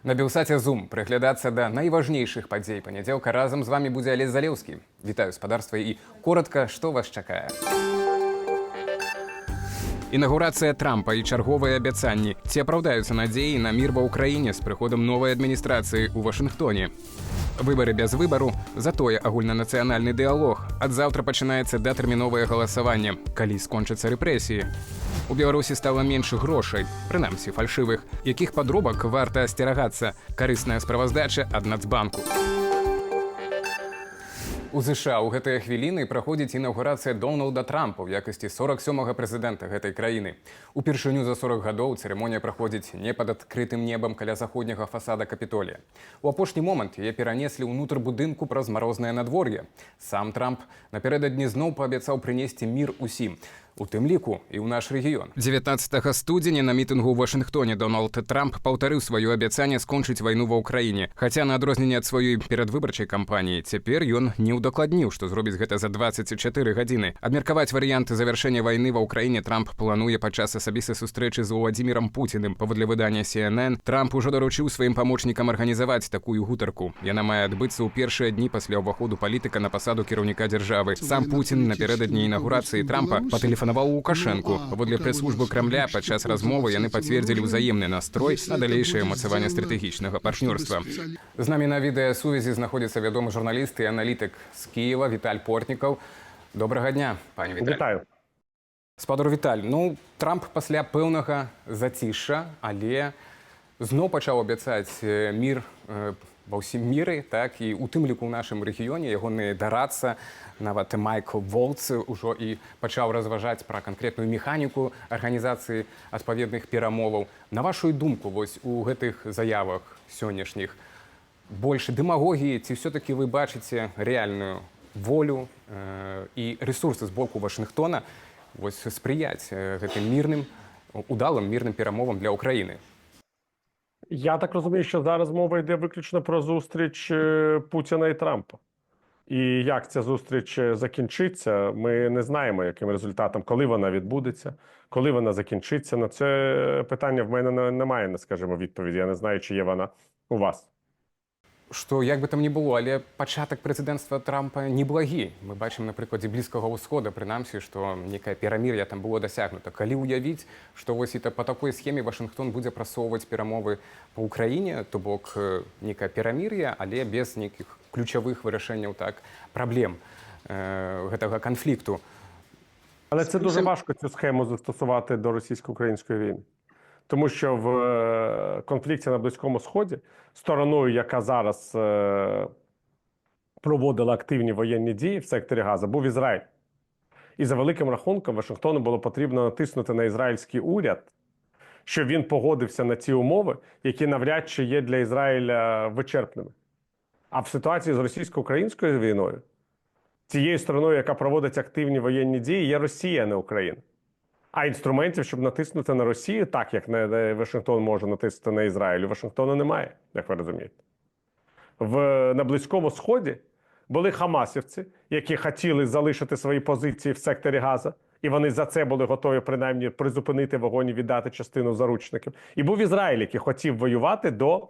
На Белсаце Zoom прыглядацца да найважнейшых падзей панядзелка разам з вами будзе Алесь Залеўскі. Вітаю, спадарства, і коратка, што вас чакае. Інагурацыя Трампа і чарговыя абяцанні. Ці апраўдаюцца надзеі на мір ва Ўкраіне з прыходам новай адміністрацыі ў Вашынгтоне? Выбары без выбару, затое агульнанацыянальны дыалог. Ад заўтра пачынаецца датэрміновае галасаванне, калі скончацца рэпрэсіі. У Беларусі стала менш грошай, прынамсі фальшывых, якіх падробак варта асцерагацца. Карысная справаздача ад Нацбанку. У ЗША ў гэтыя хвіліны праходзіць інаўгурацыя Дональда Трампа ў якасці 47-га прэзідэнта гэтай краіны. Упершыню за 40 гадоў цырымонія праходзіць не пад адкрытым небам каля заходняга фасада Капітолія. У апошні момант яе перанеслі ўнутр будынку праз марознае надвор'е. Сам Трамп напярэдадні зноў паабяцаў прынесці мір усім, у тым ліку і ў наш рэгіён. 19 студзеня на мітынгу ў Вашынгтоне Дональд Трамп паўтарыў сваё абяцанне скончыць вайну ва Ўкраіне. Хаця, на адрозненне ад сваёй перадвыбарчай кампаніі, цяпер ён не ўдакладніў, што зробіць гэта за 24 гадзіны. Абмеркаваць варыянты завяршэння вайны ва Ўкраіне Трамп плануе падчас асабістай сустрэчы з Уладзімірам Пуціным. Паводле выдання CNN, Трамп ужо даручыў сваім памочнікам арганізаваць такую гутарку. Яна мае адбыцца ў першыя дні пасля ўваходу палітыка на пасаду кіраўніка дзяржавы. Сам Пуцін напярэдадні інагурацыі Трампа патэлефанаваў Лукашэнку. Паводле прэс-службы Крамля, падчас размовы яны пацвердзілі ўзаемны настрой на далейшае ўмацаванне стратэгічнага партнёрства. З намі на відэасувязі знаходзіцца вядомы журналіст і аналітык з Кіева Віталь Портнікаў. Добрага дня, пане Віталь. Вітаю. Спадар Віталь, ну, Трамп пасля пэўнага зацішша, але зноў пачаў абяцаць мір ва ўсім міры, так, і у тым ліку ў нашым рэгіёне. Ягоны дарадца нават Майкл Волц ужо і пачаў разважаць пра канкрэтную механіку арганізацыі адпаведных перамоваў. На вашу думку, вось у гэтых заявах сённяшніх больш дэмагогіі ці все-таки вы бачыце рэальную волю і рэсурсы з боку Вашынгтона вось спрыяць гэтым мірным, удалым мірным перамовам для Ўкраіны? Я так розумію, що зараз мова йде виключно про зустріч Путіна і Трампа. І як ця зустріч закінчиться, ми не знаємо, яким результатом, коли вона відбудеться, коли вона закінчиться. На це питання в мене немає, скажімо, відповіді. Я не знаю, чи є вона у вас. Што як бы там ні было, але пачатак прэзідэнцтва Трампа неблагі. Мы бачым на прыкладзе Блізкага Ўсхода, прынамсі, што некае перамір'я там было дасягнута. Калі ўявіць, што вось і па такой схеме Вашынгтон будзе прасоўваць перамовы па Ўкраіне, то бок некае перамір'е, але без нейкіх ключавых вырашэнняў, так, праблем гэтага канфлікту. Але це дуже важко цю схему застосувати до російсько-української війни. Тому що в конфлікті на Близькому Сході стороною, яка зараз проводила активні воєнні дії в секторі Газа, був Ізраїль. І за великим рахунком Вашингтону було потрібно натиснути на ізраїльський уряд, щоб він погодився на ці умови, які навряд чи є для Ізраїля вичерпними. А в ситуації з російсько-українською війною цією стороною, яка проводить активні воєнні дії, є Росія, а не Україна. А інструментів, щоб натиснути на Росію, так як не Вашингтон може натиснути на Ізраїль, у Вашингтона немає, як ви розумієте. На Близькому Сході були хамасівці, які хотіли залишити свої позиції в секторі Газа, і вони за це були готові принаймні призупинити вогонь і віддати частину заручників. І був Ізраїль, який хотів воювати до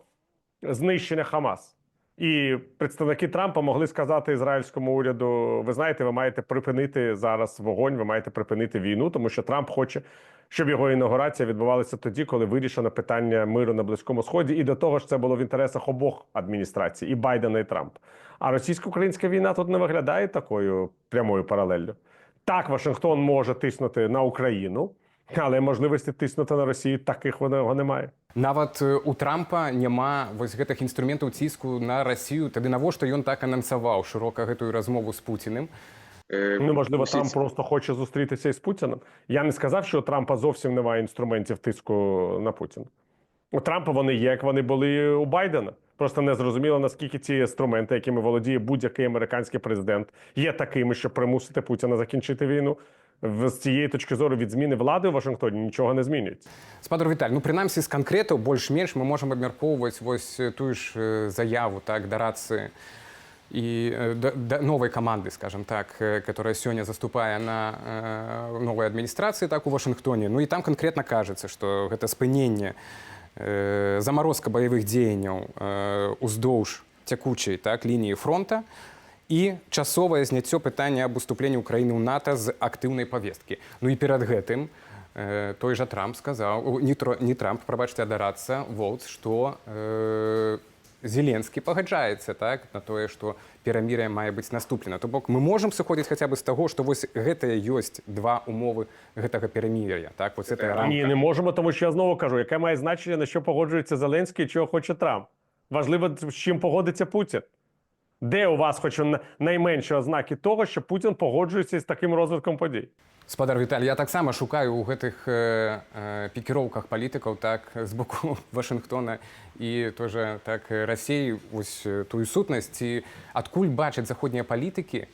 знищення Хамас. І представники Трампа могли сказати ізраїльському уряду: "Ви знаєте, ви маєте припинити зараз вогонь, ви маєте припинити війну", тому що Трамп хоче, щоб його інаугурація відбувалася тоді, коли вирішено питання миру на Близькому Сході. І до того ж, це було в інтересах обох адміністрацій, і Байдена, і Трампа. А російсько-українська війна тут не виглядає такою прямою паралеллю. Так, Вашингтон може тиснути на Україну, але можливості тиснути на Росію таких у нього немає. Нават у Трампа няма вось гэтых інструментаў ціску на Расію. Тады навошта ён так анансаваў шырока гэтую размову з Пуціным? Ну, можливо, Трамп просто хоче зустрітися із Путіним. Я не сказав, що у Трампа зовсім немає інструментів тиску на Путіна. У Трампа вони є, як вони були у Байдена. Просто не зрозуміло, наскільки ці інструменти, якими володіє будь-який американський президент, є такими, щоб примусити Путіна закінчити війну. З цієї точки зору від зміни влади у Вашингтоні нічого не змінюється. Спадар Віталь, ну, прынамсі з канкрэтаў больш-менш мы можам абмяркоўваць вось тую ж заяву, так, дарадцы і да новай каманды, скажем так, которая сёння заступае на новай адміністрацыі, так, у Вашынгтоне. Ну і там канкрэтна кажацца, што гэта спыненне Замарозка баявых дзеянняў уздоўж цякучай, так, лініі фронта і часовае зняццё пытання аб уступленні Украіны ў НАТО з актыўнай павесткі. Ну і перад гэтым той жа Трамп сказаў, о, не Трамп, прабачце, а дарадца Волц, што Зеленскі пагаджаецца, так, на тое, што перамір'е мае быць наступлена. То бок мы можам сыходзіць хаця бы з таго, што вось гэтыя ёсць два умовы гэтага перамір'я. Так, вось гэтая рамка. Ні, не можемо, тому що я знову кажу, яке має значення, на що погоджується Зеленський і чого хоче Трамп. Важливо, з чим погодиться Путін. Де у вас хоч найменші ознаки того, що Путін погоджується з таким розвитком подій? Спадар Віталь, я таксама шукаю ў гэтых пікіроўках палітыкаў, так, з боку Вашынгтона і тоже, так, Расеі вось тую сутнасць, ці адкуль бачаць заходнія палітыкі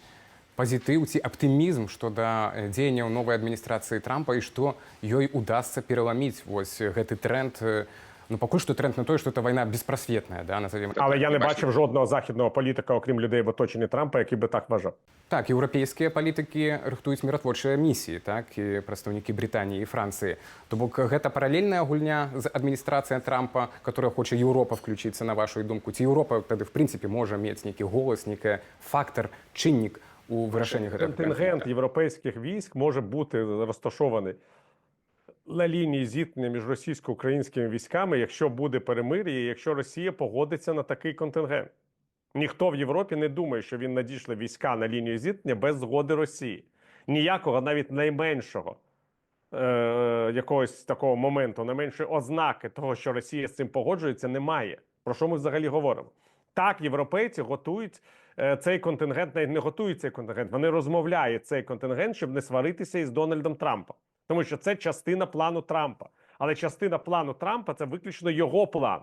пазітыў ці аптымізм што да дзеянняў новай адміністрацыі Трампа і што ёй удасца пераламіць вось гэты тренд, ну, пакуль што тренд на тое, што это вайна беспрасветная, да, назовем. Але я не бачив жодного західного політика, окрім людей в оточенні Трампа, який би так вважав. Так, еўрапейскія палітыкі рыхтуюць міратворчыя місіі, так, і прадстаўнікі Брытаніі і Францыі. То бок гэта паралельная гульня з адміністрацыяй Трампа, которая хоча Еўропа включіцца, на вашу думку? Ці Еўропа тады в прынцыпе можа мець нейкі голас, нейкі фактар, чыннік у вырашэнні гэтага Контингент канфлікта? європейських військ може бути розташований на лінії зіткнення між російсько-українськими військами, якщо буде перемир'я, і якщо Росія погодиться на такий контингент. Ніхто в Європі не думає, що він надішле війська на лінію зіткнення без згоди Росії. Ніякого, навіть найменшого якогось такого моменту, найменшої ознаки того, що Росія з цим погоджується, немає. Про що ми взагалі говоримо? Так, європейці готують цей контингент, навіть не готують цей контингент, вони розмовляють цей контингент, щоб не сваритися із Дональдом Трампом. Тому що це частина плану Трампа. Але частина плану Трампа — це виключно його план.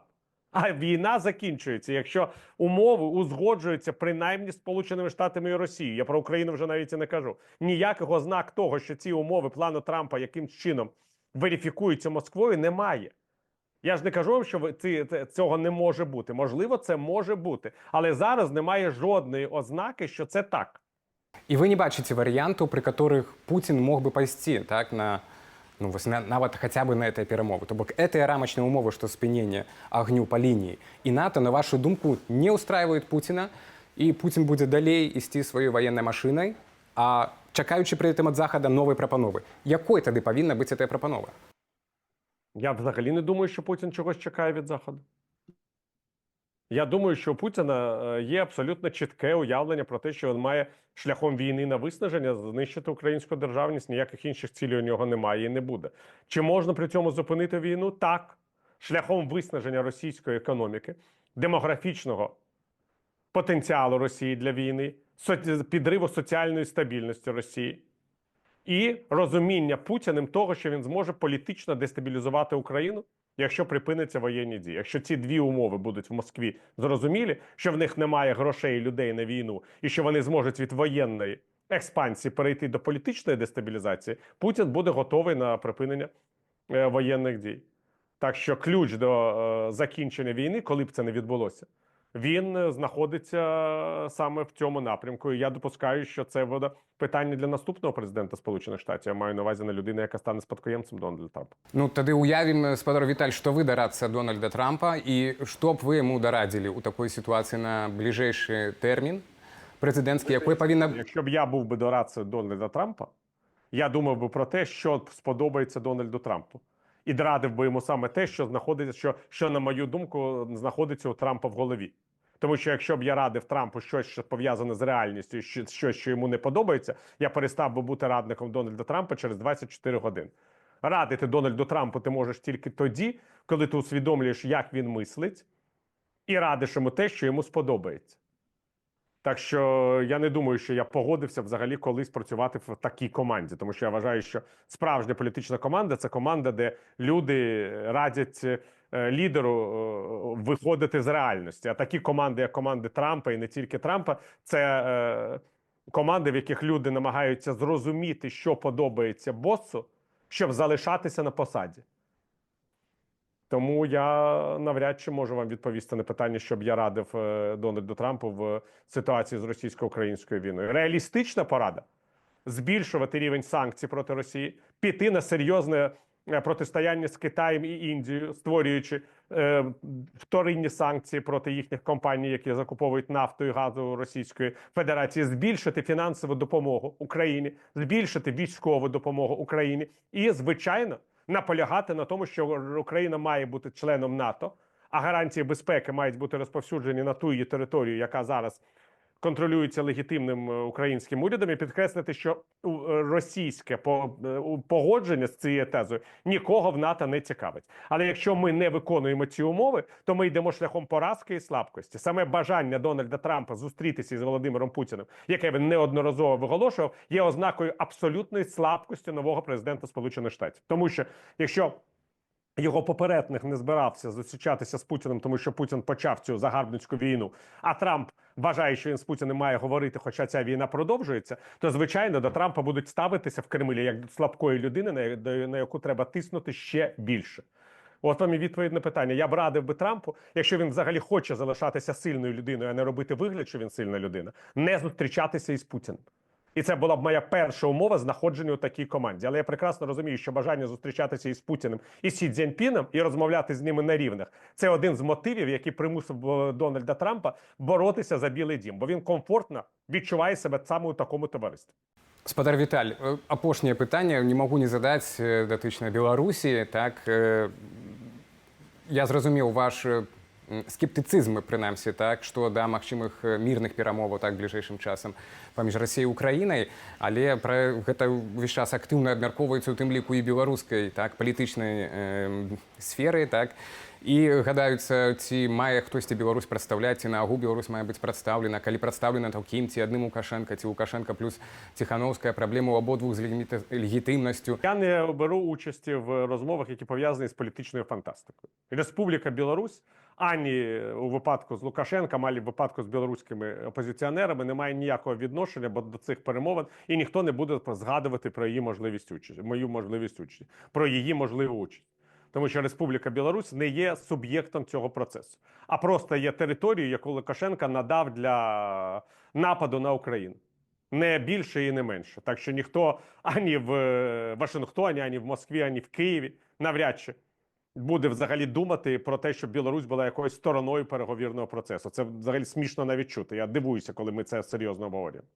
А війна закінчується, якщо умови узгоджуються принаймні з Сполученими Штатами і Росією. Я про Україну вже навіть і не кажу. Ніяких ознак того, що ці умови плану Трампа якимсь чином верифікуються Москвою, немає. Я ж не кажу вам, що цього не може бути. Можливо, це може бути. Але зараз немає жодної ознаки, що це так. І вы не бачыце варыянтаў, пры которых Пуцін мог бы пайсці, так, на, ну, вось, нават хаця бы на гэтыя перамовы. То бок гэтыя рамачныя умовы, што спыненне агню па лініі і НАТО, на вашу думку, не устраивают Пуціна, і Пуцін будзе далей ісці сваёй ваеннай машынай, а чакаючы пры гэтым ад Захада новай прапановы. Якой тады павінна быць гэтая прапанова? Я взагалі не думаю, що Путін чогось чекає від Заходу. Я думаю, що у Путіна є абсолютно чітке уявлення про те, що він має шляхом війни на виснаження знищити українську державність. Ніяких інших цілей у нього немає і не буде. Чи можна при цьому зупинити війну? Так. Шляхом виснаження російської економіки, демографічного потенціалу Росії для війни, підриву соціальної стабільності Росії і розуміння Путіним того, що він зможе політично дестабілізувати Україну, якщо припиняться воєнні дії. Якщо ці дві умови будуть в Москві зрозумілі, що в них немає грошей і людей на війну, і що вони зможуть від воєнної експансії перейти до політичної дестабілізації, Путін буде готовий на припинення воєнних дій. Так що ключ до закінчення війни, коли б це не відбулося, він знаходиться саме в цьому напрямку. І я допускаю, що це буде питання для наступного президента Сполучених Штатів. Я маю на увазі на людину, яка стане спадкоємцем Дональда Трампа. Ну, тады уявім, спадар Віталь, што вы дарадца Дональда Трампа, і што б вы яму дарадзілі ў такой сітуацыі на бліжэйшы тэрмін прэзідэнцкі, якой павінна Якщо б я був би дорадцею Дональда Трампа, я думав би про те, що сподобається Дональду Трампу. І радив би йому саме те, що знаходиться, що, на мою думку, знаходиться у Трампа в голові. Тому що якщо б я радив Трампу щось, що пов'язане з реальністю, щось, що йому не подобається, я перестав би бути радником Дональда Трампа через 24 години. Радити Дональду Трампу ти можеш тільки тоді, коли ти усвідомлюєш, як він мислить, і радиш йому те, що йому сподобається. Так що я не думаю, що я погодився взагалі колись працювати в такій команді, тому що я вважаю, що справжня політична команда — це команда, де люди радять лідеру виходити з реальності. А такі команди, як команди Трампа, і не тільки Трампа, це команди, в яких люди намагаються зрозуміти, що подобається босу, щоб залишатися на посаді. Тому я навряд чи можу вам відповісти на питання, що б я радив Дональду Трампу в ситуації з російсько-українською війною. Реалістична порада: збільшувати рівень санкцій проти Росії, піти на серйозне протистояння з Китаєм і Індією, створюючи вторинні санкції проти їхніх компаній, які закуповують нафту і газу Російської Федерації, збільшити фінансову допомогу Україні, збільшити військову допомогу Україні і, звичайно, наполягати на тому, що Україна має бути членом НАТО, а гарантії безпеки мають бути розповсюджені на ту її територію, яка зараз контролюється легітимним українським урядом, і підкреслити, що російське погодження з цією тезою нікого в НАТО не цікавить. Але якщо ми не виконуємо ці умови, то ми йдемо шляхом поразки і слабкості. Саме бажання Дональда Трампа зустрітися із Володимиром Путіним, яке він неодноразово виголошував, є ознакою абсолютної слабкості нового президента Сполучених Штатів. Тому що якщо його попередник не збирався зустрічатися з Путіним, тому що Путін почав цю загарбницьку війну, а Трамп вважає, що він з Путіним має говорити, хоча ця війна продовжується, то, звичайно, до Трампа будуть ставитися в Кремлі як до слабкої людини, на яку треба тиснути ще більше. От вам і відповідь на питання. Я б радив би Трампу, якщо він взагалі хоче залишатися сильною людиною, а не робити вигляд, що він сильна людина, не зустрічатися із Путіним. І це була б моя перша умова знаходження у такій команді. Але я прекрасно розумію, що бажання зустрічатися із Путіним і Сі Цзіньпіном і розмовляти з ними на рівних — це один з мотивів, який примусив Дональда Трампа боротися за Білий дім, бо він комфортно відчуває себе саме у такому товаристві. Спадар Віталь, апошняе пытанне не магу не задаць, датычна Беларусі. Так, я зразумеў ваш скептыцызм, прынамсі, так, што да магчымых мірных перамоваў, так, бліжэйшым часам паміж Расіяй і Украінай, але пра гэта ўвесь час актыўна абмяркоўваецца, у тым ліку і беларускай, так, палітычнай сферы, так, і гадаюцца, ці мае хтосьці Беларусь прадстаўляць, ці наогул Беларусь мае быць прадстаўлена, калі прадстаўлена, то кім, ці адным Лукашэнка, ці Лукашэнка плюс Ціханоўская. Праблема ў абодвух з легітымнасцю. Я не беру участі в розмовах, які пов'язані з політичною фантастикою. Республіка Білорусь ані у випадку з Лукашенком, ані в випадку з білоруськими опозиціонерами не має ніякого відношення, бо до цих перемовин, і ніхто не буде згадувати про її можливість участі, мою можливість участі, про її можливу участь. Тому що Республіка Білорусь не є суб'єктом цього процесу, а просто є територією, яку Лукашенко надав для нападу на Україну. Не більше і не менше. Так що ніхто ані в Вашингтоні, ані в Москві, ані в Києві навряд чи буде взагалі думати про те, щоб Білорусь була якоюсь стороною переговірного процесу. Це взагалі смішно навіть чути. Я дивуюся, коли ми це серйозно обговорюємо.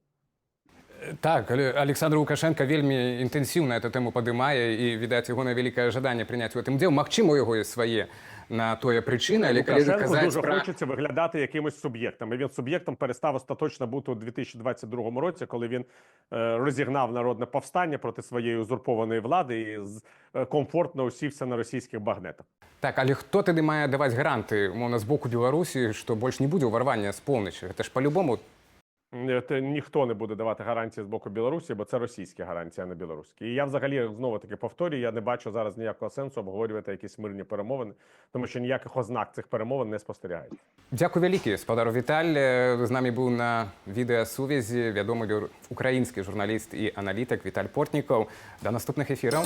Так, але Аляксандр Лукашэнка вельмі інтэнсіўна эту тэму падымае, і, відаць, ягонае вялікае жаданне прыняць у гэтым удзел. Магчыма, у яго ёсць свае на тое прычыны, але калі Лукашенку казаць дуже пра хочеться виглядати якимось суб'єктом. І він суб'єктом перестав остаточно бути у 2022 році, коли він розігнав народне повстання проти своєї узурпованої влади і комфортно усівся на російських багнетах. Так, але хто тады мае даваць гаранты, умоўна, з боку Беларусі, што больш не будзе ўварвання з поўначы? Гэта ж по-любому. Ніхто не буде давати гарантії з боку Білорусі, бо це російські гарантії, а не білоруські. І я взагалі, знову таки повторюю, я не бачу зараз ніякого сенсу обговорювати якісь мирні перемовини, тому що ніяких ознак цих перемовин не спостерігається. Дзякуй вялікі спадару Віталь. З намі быў на відэасувязі вядомы украінскі журналіст і аналітык Віталь Портнікаў. Да наступных эфіраў.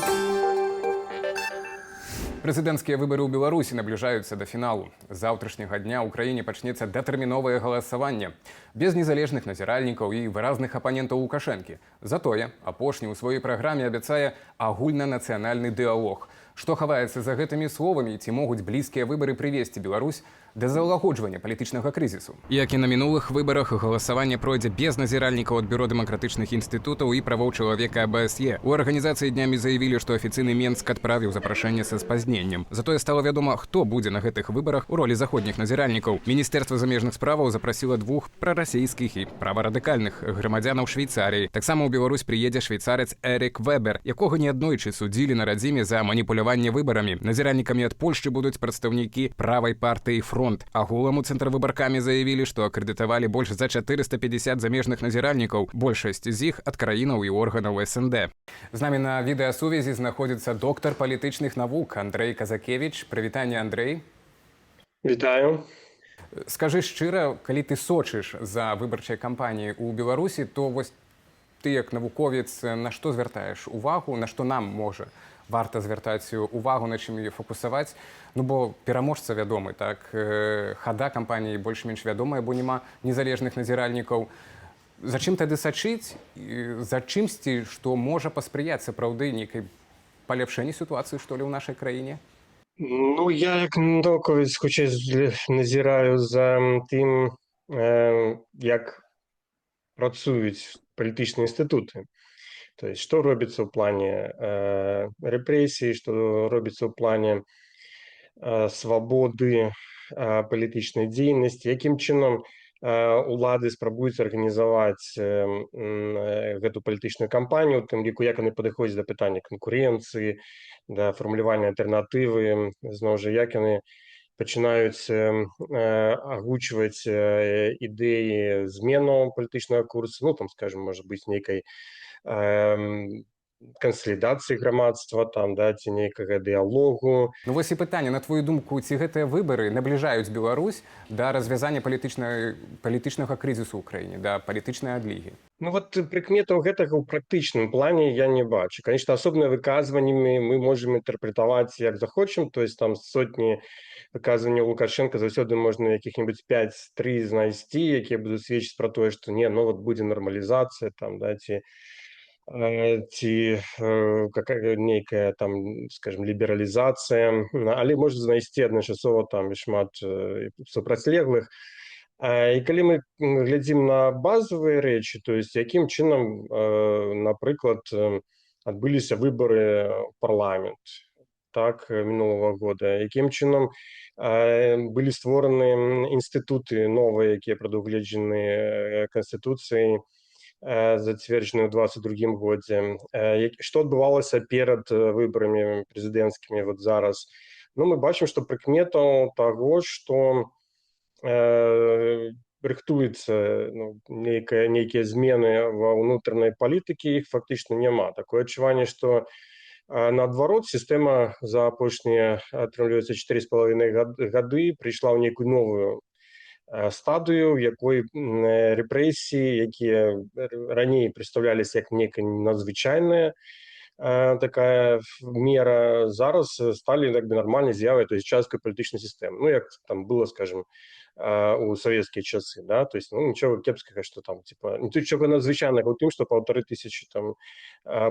Прэзідэнцкія выбары ў Беларусі набліжаюцца да фіналу. З заўтрашняга дня ў краіне пачнецца датэрміновае галасаванне без незалежных назіральнікаў і выразных апанентаў Лукашэнкі. Затое апошні ў сваёй праграме абяцае агульнанацыянальны дыалог. Што хаваецца за гэтымі словамі і ці могуць блізкія выбары прывесці Беларусь да залагоджвання палітычнага крызісу? Як і на мінулых выбарах, галасаванне пройдзе без назіральнікаў ад Бюро дэмакратычных інстытутаў і правоў чалавека АБСЕ. У арганізацыі днямі заявілі, што афіцыйны Менск адправіў запрашэнне са спазненнем. Затое стала вядома, хто будзе на гэтых выбарах у ролі заходніх назіральнікаў. Міністэрства замежных справаў запрасіла двух прарасійскіх і праварадыкальных грамадзянаў Швейцарыі. Таксама ў Беларусь прыедзе швейцарац Эрык Вебер, якога неаднойчы судзілі на радзіме за маніпуляванне выбарамі. Назіральнікамі ад Польшчы будуць прадстаўнікі правай партыі «Фронт». Агулам у Цэнтрвыбаркаме заявілі, што акрэдытавалі больш за 450 замежных назіральнікаў, большасць з іх ад краінаў і органаў СНД. З намі на відэасувязі знаходзіцца доктар палітычных навук Андрэй Казакевіч. Прывітанне, Андрэй. Вітаю. Скажы шчыра, калі ты сочыш за выбарчай кампаніяй у Беларусі, то вось ты як навуковец на што звяртаеш увагу, на што нам, можа, варта звяртаць увагу, на чым яе фокусаваць? Ну бо пераможца вядомы, так, хада кампаніі больш-менш вядомая, бо няма незалежных назіральнікаў. За чым тады сачыць? І за чымсьці, што можа паспрыяць сапраўды нейкай Паляпшэнне сітуацыі, што ли, ў нашай краіне? Ну, я як навуковец хутчэй назіраю за тым, як працуюць палітычныя інстытуты. То есть што робіцца ў плане рэпрэсій, што робіцца ў плане свабоды палітычнай дзейнасці, якім чынам улады спрабуюць арганізаваць гэту палітычную кампанію, у тым ліку як яны падыходзяць да пытання канкурэнцыі, да фармулявання альтэрнатывы, зноў жа, як яны пачынаюць агучваць ідэі змену палітычнага курсу, ну, там, скажем, можа быць, нейкай кансалідацыі грамадства там, да, ці нейкага дыялогу. Ну вось і пытанне: на твою думку, ці гэтыя выбары набліжаюць Беларусь да развязання палітычнага крызісу ў краіне, да палітычнай адлігі? Ну вот прыкметаў гэтага ў практычным плане я не бачу. Конечно, асобныя выказванні мы можам інтэрпрэтаваць як захочам, то есть там сотні выказванняў Лукашенко заўсёды можна якіх-небудзь 5-3 знайсці, якія будуць сведчыць пра тое, што не, ну вот будзе нармалізацыя там, да, ці какая нейкая там, скажем, лібералізацыя, але можна знайсці адначасова там і шмат супрацьлеглых. І калі мы глядзім на базовыя рэчы, то есть якім чынам, напрыклад, адбыліся выбары ў парламент, так, мінулага года, якім чынам былі створаны інстытуты новыя, якія прадугледжаны канстытуцыяй, зацверджаны ў 22 годзе, што адбывалася перад выбарамі прэзідэнцкімі вот зараз, ну, мы бачым, што прыкметаў таго, што рыхтуецца, ну, нейкія змены ва ўнутранай палітыкі, іх фактычна няма. Такое адчуванне, што наадварот, сістэма за апошнія, атрымліваецца, 4,5 гады прыйшла ў нейкую новую стадыю, у якой рэпрэсіі, якія раней прадстаўляліся як некая надзвычайная такая мера, зараз сталі як бы нармальнай з'явай, то есть часткай палітычнай сістэмы, ну, як там было, скажем, у савецкія часы, да. То есть, ну, нічога кепскага, что там, типа, нічога надзвычайнага ў тым, что 1500 там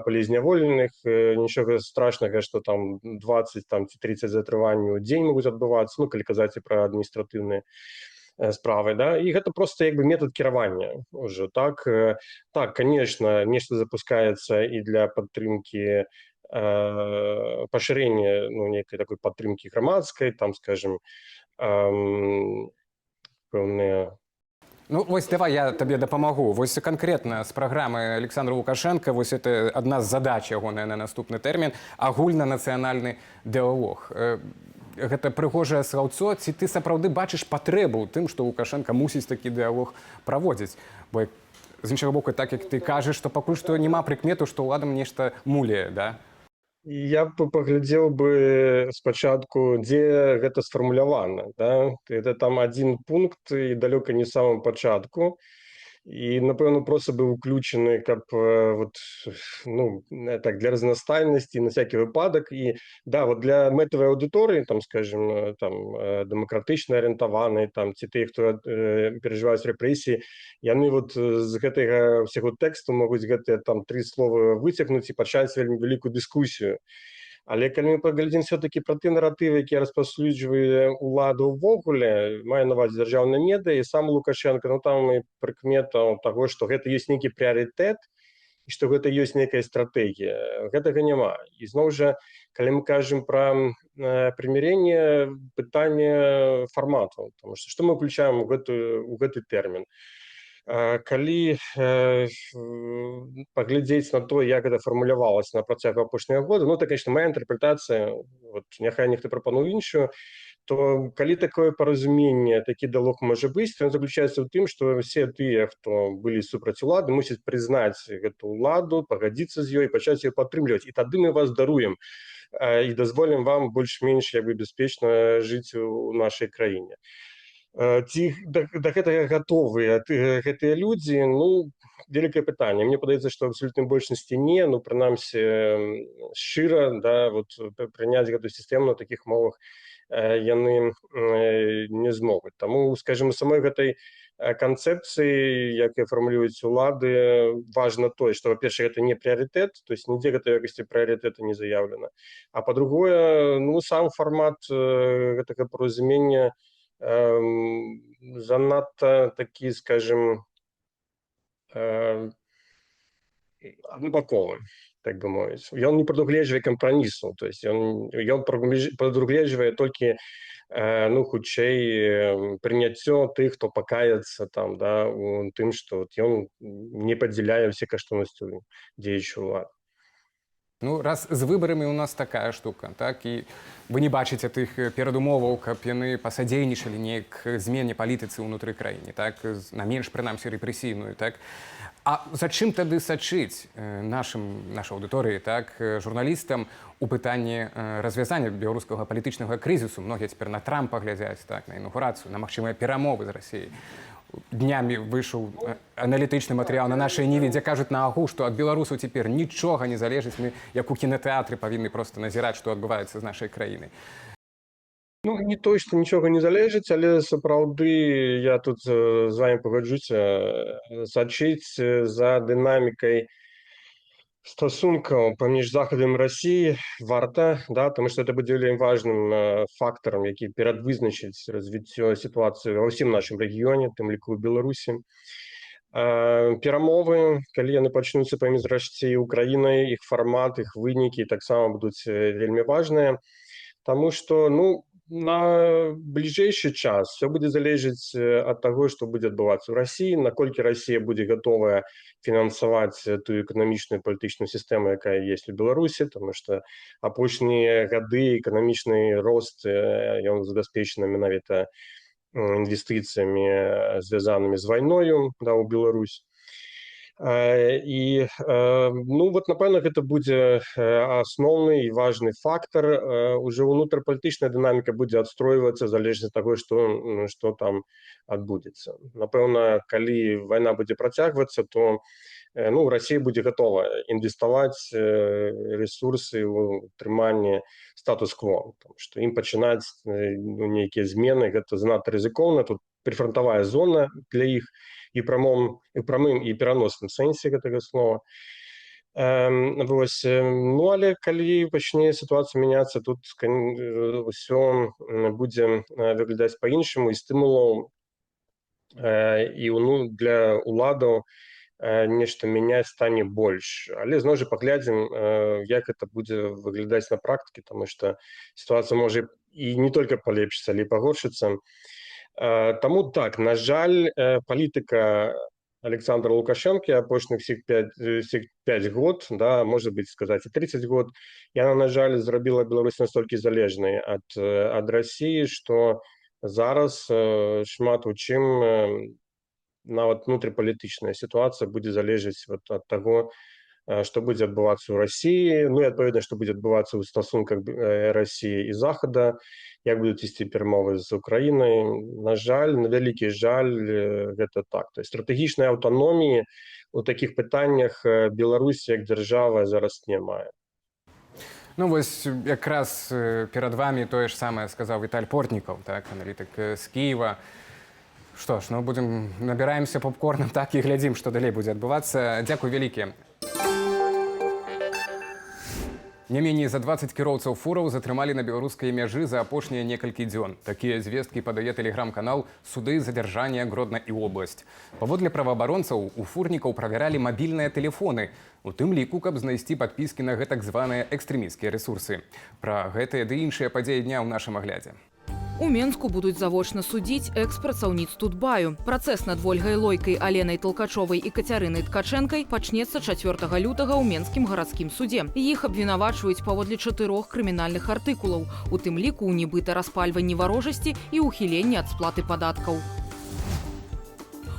палітзняволеных, нічога страшнага, что там 20 там ці 30 затрыманняў у дзень могуць адбывацца, ну, калі казаць і пра адміністратыўныя справы, да. І гэта просто як бы метод кіравання уже. Так, конечно, нешта запускаецца і для падтрымкі пашырэння, ну, нейкай такой падтрымкі грамадскай там, скажем, пэўныя Ну вось давай я табе дапамагу. Вось канкрэтна з праграмы Александра Лукашенко, вось это адна з задач ягоная на наступны тэрмін — агульнанацыянальны дыалог. Гэта прыгожае слаўцо ці ты сапраўды бачыш патрэбу ў тым, што Лукашенко мусіць такі дыалог праводзіць? Бо з іншага боку, так як ты кажаш, што пакуль што няма прыкмету, што ўладам нешта мулее, да? Я б паглядзеў бы спачатку, дзе гэта сфармулявана, да? Это там адзін пункт і далёка не самым пачатку. І, напэўна, просто быў уключаны, каб вот, ну, так, для разнастайнасці, на всякий выпадак. І да, вот для мэтавай аўдыторыі, там, скажем, там дэмакратычна арыентаванай там ці тых, хто перажываюць рэпрэсіі, яны вот з гэтага ўсяго тэксту могуць гэтыя там тры словы выцягнуць і пачаць вельмі вялікую дыскусію. Але калі мы паглядзім все-таки пра тыя наратывы, якія распаўсюджвае ўлада ўвогуле, маю на ўвазе дзяржаўныя медыа і сам Лукашенко, ну, там і прыкметаў таго, што гэта ёсць нейкі прыярытэт і што гэта ёсць нейкая стратэгія, гэтага няма. І зноў жа, калі мы кажам пра прымірэнне, пытанне фармату, потому что што мы ўключаем у гэты тэрмін? Калі паглядзець на то, як гэта фармулявалася на працягу апошняга года, ну, это, конечно, моя інтэрпрэтацыя, вот, няхай нехта прапануе іншую, то калі такое паразуменне, такі дыалог можа быць, то ён заключаецца ў тым, што ўсе тыя, хто былі супраць улады, мусяць прызнаць гэту ўладу, пагадзіцца з ёй, пачаць ее падтрымліваць, і тады мы вас даруем і дазволім вам больш-менш як бы бяспечна жыць у нашай краіне. Ці да гэтага гатовыя гэтыя людзі? Ну, вялікае пытанне. Мне падаецца, што абсалютнай большасці не, ну, прынамсі шчыра, да, вот прыняць гэтую сістэму на такіх мовах яны не змогуць. Таму, скажем, самой гэтай Канцэпцыі, як і фармулююць улады, важна тое, што, па-першае, гэта не прыярытэт, то есть нідзе гэта якасці прыярытэта не заяўлена. А па-другое, ну, сам фармат гэтага паразумення занадта такі, скажем, аднабаковы, так бы мовіць. Ён не прадугледжвае кампрамісу, то есть ён прадугледжвае толькі, ну, хутчэй, прыняццё тых, хто пакаецца там, да, у тым, што вот ён не падзяляе ўсе каштоўнасці дзеючай улады. Ну, раз з выбарамі у нас такая штука, так, і вы не бачыце тых перадумоваў, каб яны пасадзейнічалі неяк змене палітыцы ўнутры краіны, так, на менш, прынамсі, рэпрэсійную, так. А за чым тады сачыць нашай аўдыторыі, так, журналістам у пытанні развязання беларускага палітычнага крызісу? Многія цяпер на Трампа глядзяць, так, на інаугурацыю, на магчымыя перамовы з Расіяй. Днямі выйшаў аналітычны матэрыял на Нашай Ніве, дзе кажуць наогул, што ад беларусаў цяпер нічога не залежыць, мы як у кінатэатры павінны проста назіраць, што адбываецца з нашай краінай. Ну, не той, што нічога не залежыць, але сапраўды я тут з вами пагаджуся, сачыць за дынамікай стасункаў паміж Захадам і Расіяй варта, да, таму што это будзе вельмі важным фактарам, які перадвызначыць развіццё сітуацыі ва ўсім нашым рэгіёне, тым ліку ў Беларусі. Перамовы, калі яны пачнуцца паміж Расіяй і Украінай, іх фармат, іх вынікі таксама будуць вельмі важныя, таму што, ну, на бліжэйшы час все будзе залежыць ад таго, што будзе адбывацца ў Расіі, наколькі Расія будзе гатовая фінансаваць тую эканамічную, палітычную сістэму, якая есть у Беларусі, таму што апошнія гады эканамічны рост ён забяспечаны менавіта інвестыцыямі, звязанымі з вайною, да, ў Беларусь. І, ну, вот, напэўна, гэта будзе асноўны і важны фактар. Уже ўнутрапалітычная дынаміка будзе адстройвацца залежна ад таго, што там адбудзецца. Напэўна, калі вайна будзе працягвацца, то ну, Расія будзе гатова інвеставаць рэсурсы ў утрыманне статус-кво, потому что ім пачынаць ну, нейкія змены — гэта занадта рызыкоўна. Тут прыфрантавая зона для іх і прамом, і прамым, і пераносным сэнсе гэтага слова. Вось, ну, але калі пачне сітуацыя мяняцца, тут ўсё будзе выглядаць па-іншаму, і стымулаў і, ну, для уладаў нешта мяняць стане больш. Але зноў жа паглядзім, як это будзе выглядаць на практыцы, таму што сітуацыя можа і не только палепшыцца, але і пагоршыцца. Таму так, на жаль, палітыка Александра Лукашэнкі апошніх всех 5 год, да, может быть, сказать, и 30 год, яна, на жаль, зрабіла Беларусь настолькі залежнай ад Расіі, што зараз шмат у чым нават унутрыпалітычная сітуацыя будзе залежаць вот ад таго, што будзе адбывацца ў Расіі, ну і, адпаведна, што будзе адбывацца ў стасунках Расіі і Захада, як будуць ісці перамовы з Украінай. На жаль, на вялікі жаль, гэта так. То есть стратэгічнай аўтаноміі у такіх пытаннях Беларусь як дзяржава зараз не мае. Ну вось якраз перад вамі тое ж самае сказаў Віталь Портнікаў, так, аналітык з Кіева. Што ж, ну, будзем набіраемся попкорнам, так, і глядзім, што далей будзе адбывацца. Дзякуй вялікі. Не меней за 20 кіроўцаў фураў затрымалі на беларускай мяжы за апошнія некалькі дзён. Такія звесткі падае тэлеграм-канал «Суды задержания Гродно и область». Паводле праваабаронцаў, у фурнікаў правяралі мабільныя тэлефоны, у тым ліку, каб знайсці падпіскі на гэтак званыя экстрэмісцкія рэсурсы. Пра гэтыя ды іншыя падзеі дня ў нашым аглядзе. У Менску будуць завочна судзіць экс-працаўніц Тутбаю. Працэс над Вольгай Лойкай, Аленай Талкачовай і Кацярынай Ткачэнкай пачнецца 4 лютага ў Менскім гарадскім судзе. Іх абвінавачваюць паводле чатырох крымінальных артыкулаў, у тым ліку ў нібыта распальванні варожасці і ўхіленні ад сплаты падаткаў.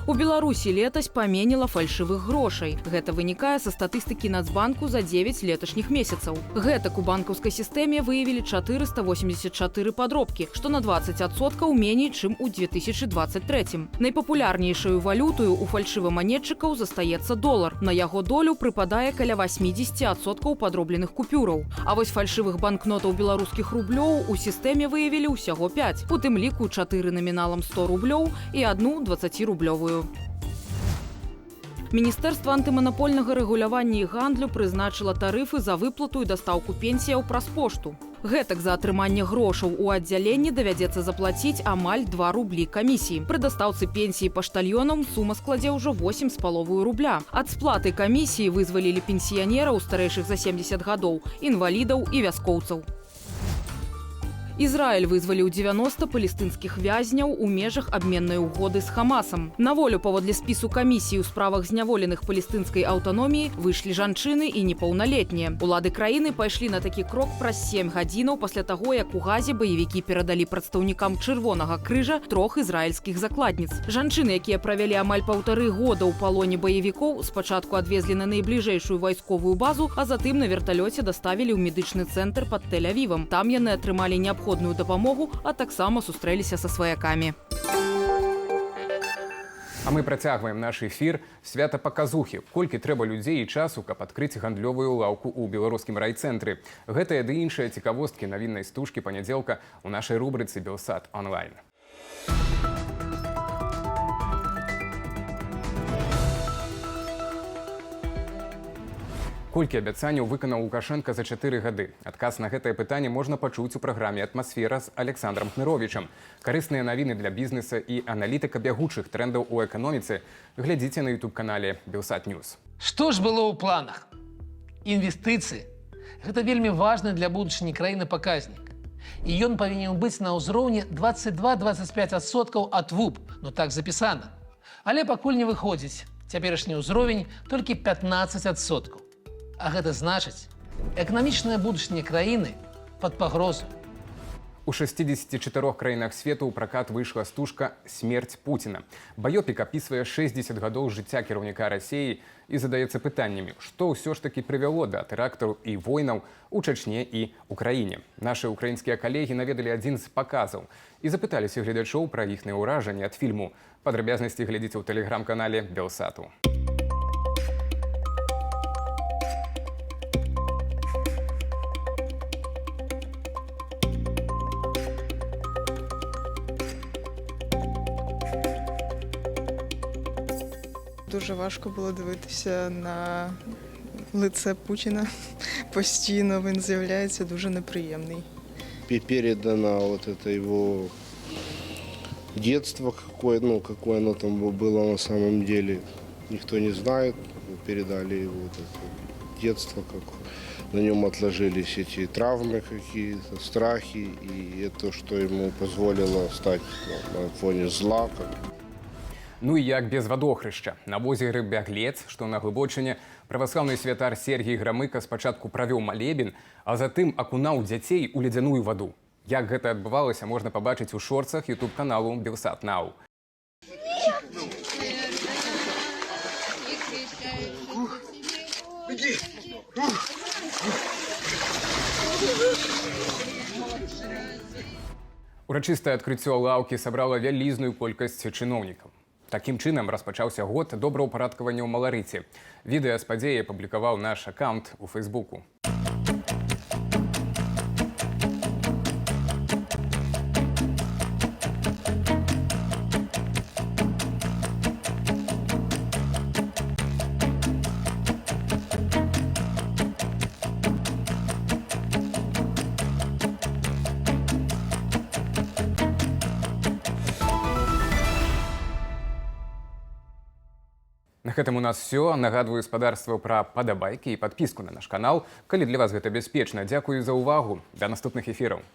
У Беларусі летась паменела фальшывых грошай. Гэта вынікае са статыстыкі Нацбанку за 9 леташніх месяцаў. Гэтак, у банкаўскай сістэме выявілі 484 падробкі, што на 20% меней, чым у 2023. Найпапулярнейшаю валютаю у фальшываманетчыкаў застаецца долар. На яго долю прыпадае каля 80% падробленых купюраў. А вось фальшывых банкнотаў беларускіх рублёў у сістэме выявілі ўсяго 5, у тым ліку 4 наміналам 100 рублёў і адну 20-рублёвую. Міністэрства антыманапольнага рэгулявання і гандлю прызначыла тарыфы за выплату і дастаўку пенсіяў праз пошту. Гэтак, за атрыманне грошаў у аддзяленні давядзецца заплаціць амаль 2 рублі камісіі. Пры дастаўцы пенсіі паштальёнам сума складзе ўжо 8,5 рубля. Ад сплаты камісіі вызвалілі пенсіянераў, старэйшых за 70 гадоў, інвалідаў і вяскоўцаў. Ізраіль вызваліў 90 палестынскіх вязняў у межах абменнай угоды з Хамасам. На волю паводле спісу камісіі ў справах зняволеных палестынскай аўтаноміі выйшлі жанчыны і непаўналетнія. Улады краіны пайшлі на такі крок праз 7 гадзінаў пасля таго, як у Газе баевікі перадалі прадстаўнікам Чырвонага крыжа трох ізраільскіх закладніц. Жанчыны, якія правялі амаль паўтары года ў палоне баевікоў, спачатку адвезлі на найбліжэйшую вайсковую базу, а затым на верталёце даставілі ў медычны цэнтр пад Тель-Авівам. Там яны атрымалі неабходную дапамогу, а таксама сустрэліся са сваякамі. А мы працягваем наш эфір. Свята паказухі. Колькі трэба людзей і часу, каб адкрыць гандлёвую лаўку ў беларускім райцэнтры? Гэтыя ды іншыя цікавосткі навіннай стужкі панядзелка ў нашай рубрыцы «Белсат онлайн». Колькі абяцанняў выканаў Лукашэнка за 4 гады? Адказ на гэтае пытанне можна пачуць у праграме «Атмасфера» з Аляксандрам Кныровічам. Карысныя навіны для бізнеса і аналітыка бягучых трэндаў у эканоміцы глядзіце на YouTube-канале Белсат Ньюс. Што ж было ў планах? Інвестыцыі. Гэта вельмі важны для будучыні краіны паказнік. І ён павінен быць на ўзроўні 22-25% ад ВУП, ну, так запісана. Але пакуль не выходзіць. Цяперашні ўзровень толькі 15%. А гэта значыць, эканамічная будучыня краіны пад пагрозу. У 64 краінах свету ў пракат выйшла стужка «Смерць Пуціна». Баёпік апісвае 60 гадоў жыцця кіраўніка Расеі і задаецца пытаннямі, што ўсё ж такі прывяло да тэрактаў і войнаў у Чачне і Украіне. Нашы украінскія калегі наведалі адзін з паказаў і запыталіся гледачоў пра іхныя ўражанні ад фільму. Падрабязнасці глядзіце ў тэлеграм-канале Белсату. Дуже важко було дивитися на лице Путіна. Постійно він з'являється дуже неприємний. Передано вот это его детство, какое, ну, какое оно там было на самом деле, никто не знает. Передали его вот это детство, как на нем отложились эти травмы какие-то, страхи, и это, что ему позволило стать, ну, на фоне зла. Как Ну і як без вадохрышча. На возеры Бяглец, што на Глыбочыне, праваслаўны святар Сергій Грамыка спачатку правёў малебен, а затым акунаў дзяцей у ледзяную ваду. Як гэта адбывалася, можна пабачыць у шорцах YouTube-каналу Белсат Нау. Урачыстае адкрыццё лаўкі сабрала вялізную колькасць чыноўнікаў. Такім чынам распачаўся год добраўпарадкавання ў Маларыце. Відэа з падзеі апублікаваў наш акаўнт у Фэйсбуку. На гэтым у нас все. Нагадваю спадарства пра падабайкі і падпіску на наш канал, калі для вас гэта бяспечна. Дзякую за ўвагу. Да наступных эфіраў.